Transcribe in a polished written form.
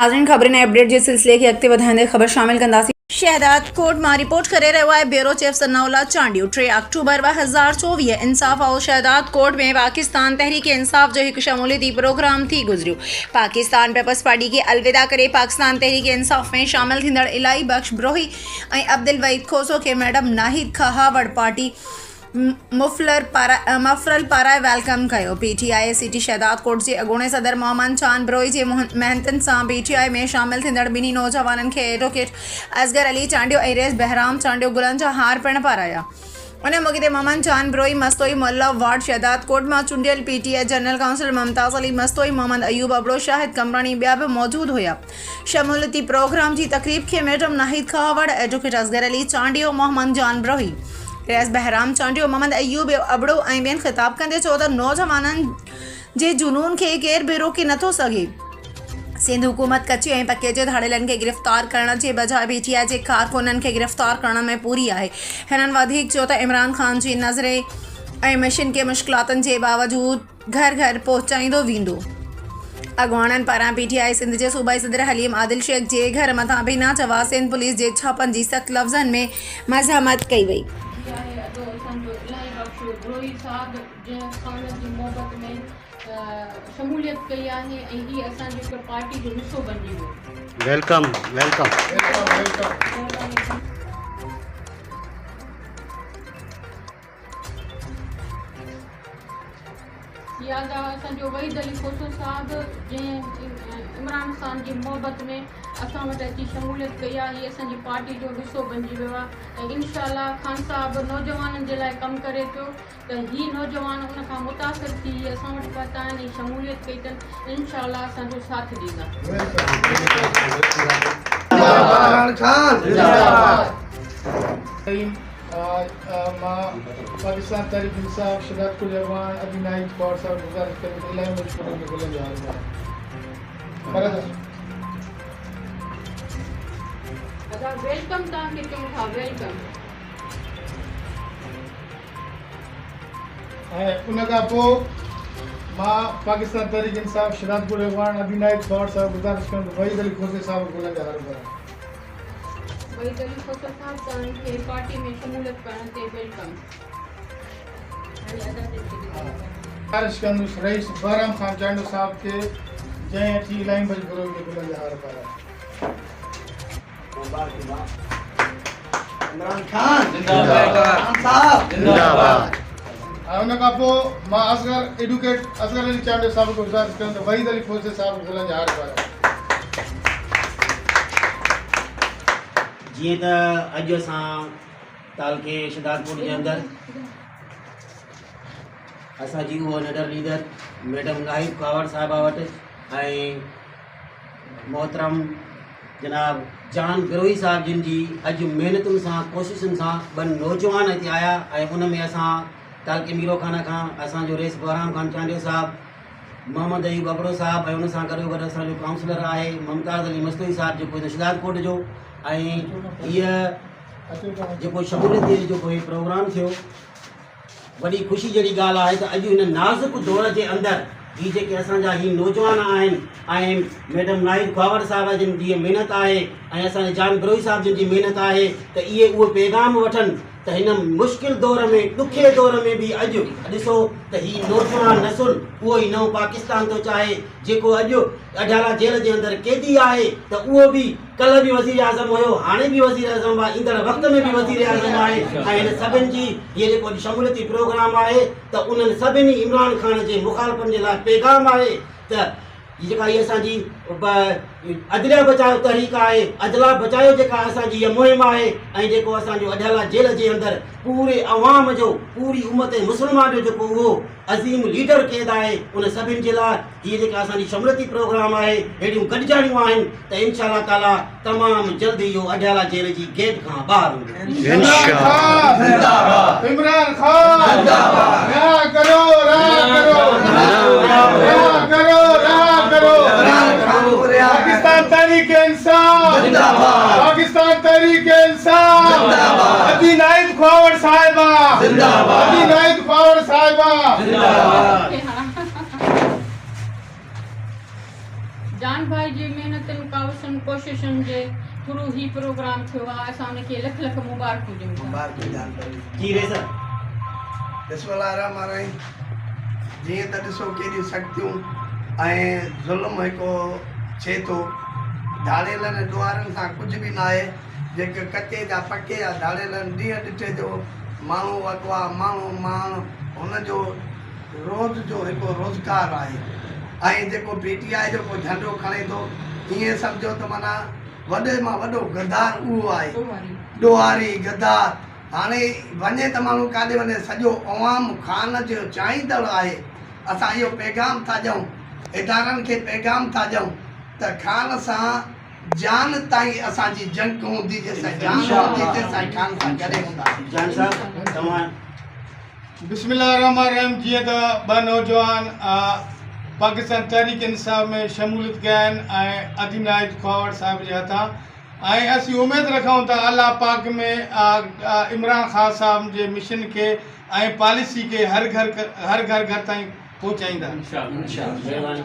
ناظرين خبرن ۽ اپڊيٽ جي سلسلي کي اڳتي وڌائيندي خبر شامل ڪنداسين. شهداد ڪوٽ مان رپورٽ ڪري رهيو آهي بيورو چيف ثناء الله چانڊيو ٽي آڪٽوبر 2024 انصاف هائوس شهداد ڪوٽ ۾ پاڪستان تحريڪ انصاف جو هڪ شموليتي پروگرام ٿي گذريو پاڪستان پيپلز پارٽي کي الوداع ڪري پاڪستان تحريڪ انصاف ۾ شامل ٿيندڙ الاهي بخش بروهي ۽ عبدالوحيد کوسو کي madam Naheed Khahawar party muffler مفرل پارائي welcome ڪيو. P T I city Shahdadkot جي اڳوڻي صدر محمد جان بروهي جي محنتن سان پي ٽي آء ۾ شامل ٿيندڙ ٻنهي نوجوانن کي ايڊووڪيٽ اصغر علي چانڊيو ۽ رئيس بهرام چانڊيو گلن جا هار پڻ پارايا. ان موقعي تي محمد جان بروهي، مستوئي ملا وارڊ شهدادڪوٽ مان چونڊيل P T I general councillor Mumtaz Ali Mastoi, Muhammad Ayub Abro, Shahid Qambrani ٻيا به موجود هيا. شموليتي پروگرام جي تقريب کي ميڊم ناهيد کهاوڙ، ايڊووڪيٽ اصغر علي چانڊيو، محمد جان بروهي، رياض بهرام چانڊيو، محمد ايوب ابڙو ۽ ٻين خطاب ڪندي چيو ته نوجوانن جي جنون کي ڪير به روڪي نٿو سگهي، سنڌ حڪومت ڪچي ۽ پڪي جي ڌاڙيلن کي گرفتار ڪرڻ جي بجاء پي ٽي آء جي ڪارڪنن کي گرفتار ڪرڻ ۾ پوري آهي. هنن وڌيڪ چيو ته عمران خان جي نظرئي ۽ مشن کي مشڪلاتن جي باوجود گهر گهر پهچائيندو ويندو. اڳواڻن پاران پي ٽي آء سنڌ جي صوبائي صدر حليم عادل شيخ جي گهر مٿان بنا جواز سنڌ پوليس جي ڇاپن جي سخت لفظن ۾ مزاحمت ڪئي وئي. هي آهي ادو اسان جو الاهي بخش بروهي صاحب جنهن خان جي محبت ۾ شموليت ڪئي آهي ۽ هي اسان جي هڪ پارٽي جو حصو بنجي ويو. Welcome welcome. ياد آ اسان جو وحيد علي کوسو صاحب جنهن عمران خان جي محبت ۾ اسان وٽ اچي شموليت ڪئي آ هي اسان جي پارٽي جو حصو بنجي ويو آ ۽ انشاء الله خان صاحب نوجوانن جي لاء ڪم ڪري پيو ته هي نوجوان ان کان متاثر ٿي هي اسان وٽ پهتا آهن ۽ شموليت ڪئي اٿن انشاء الله اسان جو ساٿ ڏيندا. عمران خان زنده باد. مان پاڪستان تحريڪ انصاف شھداد ڪل اڳواڻ ادي ناهيد ڪور صاحب گذارش ڪريون ته الاهي مجبورين کي گلن جو هار پارائي. ادا welcome توهان کي چئون ٿا welcome. ۽ ان کان پوء مان پاڪستان تحريڪ انصاف شھداد ڪل اڳواڻ ادي ناهيد ڪور صاحب گذارش ڪريون ته وحيد علي کوسي صاحب گلن جو هار پارائي. وحيد علي کوسو صاحب توهان کي پارٽي ۾ شموليت ڪرڻ تي welcome. هاڻي ادا تي کي گذارش ڪندس رئيس بهرام خان چانڊيو صاحب کي جنهن اچي الاهي بخش بروهي کي گلن جا هار پارايا. عمران خان زنده باد خان صاحب زنده باد. ۽ ان کان پوء مان اصغر ايڊوڪيٽ اصغر علي چانڊيو صاحب کي گذارش ڪندس ته وحيد علي کوسي صاحب کي گلن جا هار پارايا. جيئن ته اڄ اسان تعلقي شھدادپور جي اندر اسان جي اهو نڊر ليڊر ميڊم ناهيد ڪاوڙ صاحبه وٽ ۽ محترم جناب جان بروهي صاحب جن جي اڄ محنتن سان ڪوششن سان ٻه نوجوان هتي آيا ۽ ان ۾ اسان تعلقي ميرو خانه کان اسان جو رئيس بهرام خان چانڊيو صاحب محمد ايوب ابڙو صاحب ۽ ان سان گڏو گڏ اسان جو ڪائونسلر آهي ممتاز علي مستوئي صاحب جيڪو هن شھداد ڪوٽ جو ۽ هيء جيڪو شموليت جو جيڪو هي پروگرام ٿيو وڏي خوشي جهڙي ڳالهه آهي ته اڄ هن نازڪ دور جي اندر هي جيڪي اسان جا هي نوجوان آهن ۽ ميڊم ناهيد خواوڙ صاحب جن جي محنت آهي ۽ اسان جي جان بروهي صاحب جن جي محنت آهي ته اهي اهو پيغام وٺن ته هن مشڪل دور ۾ ڏکي دور ۾ به اڄ ڏسو ته هي نوجوان نسل اهو ئي نئون پاڪستان ٿو چاهي جيڪو اڄ اڍالا جيل جي اندر قيدي آهي ته اهو به ڪلهه به وزيراعظم هيو هاڻي به وزيراعظم آهي ايندڙ وقت ۾ به وزيراعظم آهي ۽ هن سڀن جي هي جيڪو اڄ شموليتي پروگرام آهي ته انهن سڀني عمران خان جي مخالفن جي لاء پيغام آهي ته هي جيڪا هي اسان جي عدليه بچايو تحريڪ آهي، عدليه بچايو جيڪا اسان جي هيء مهم آهي ۽ جيڪو اسان جو اڍيالا جيل جي اندر پوري عوام جو پوري امت مسلمه جو جيڪو اهو عظيم ليڊر قيد آهي ان سڀن جي لاء هيء جيڪا اسان جي شموليتي پروگرام آهي اهڙيون گڏجاڻيون آهن ته انشاء الله تعاليٰ تمام جلد اهو اڍيالا جيل جي گيٽ کان ٻاهر هوندو. عمران خان عمران خان رها ڪرو رها ڪرو رها ڪرو رها ڪرو پاڪستان تحريڪ انصاف پاڪستان تحريڪ انصاف ادي ناهيد خواوڙ صاحبه ادي ناهيد خواوڙ صاحبه. جان ڀائي جي محنتن کا. محنتن ڪوششن جي ٿرو هي پروگرام ٿيو آهي اسان ان کي لک لک مبارڪون ڏيون ٿا. مبارڪون جان پري. جي ريزا. بسم الله الرحمٰن الرحيم جيئن ته ڏسو ڪيڏيون سختيون ۽ ظلم هڪ ٿئي ٿو ڌاڙيلن ۽ ڏوهارين سان ڪجهه به ناهي جيڪي ڪچي جا پڪي جا ڌاڙيلن ڏينهن ڏٺي جو ماڻهو اغوا ماڻهو ماڻ هن جو روز جو هڪ روزگار آهي ۽ جيڪو پي ٽي آء جو ڪو جهنڊو کڻي ٿو ائين سمجهو ته معنيٰ وڏي مان وڏو غدار اهو آهي ڏوهاري غدار هاڻي وڃي ته ماڻهو ڪاڏي وڃي سڄو عوام خان جو چاهيندڙ آهي اسان اهو پيغام ٿا ڏيون ادارن کي پيغام ٿا ڏيون ته خان سان جان تائين اسان جي جنگ هوندي جيسين جان هوندي تيسين خان سان گڏ هونداسين. جان صاحب توهان. بسم الله الرحمٰن الرحيم جيئن ته ٻه نوجوان پاڪستان تحريڪ انصاف ۾ شموليت ڪيا آهن ۽ ادي ناهيد کهاوڙ صاحب جي هٿان ۽ اسين اميد رکون ته الله پاڪ ۾ عمران خان صاحب جي مشن کي ۽ پاليسي کي هر گهر هر گهر گهر تائين پهچائيندا. انشاء الله مهرباني.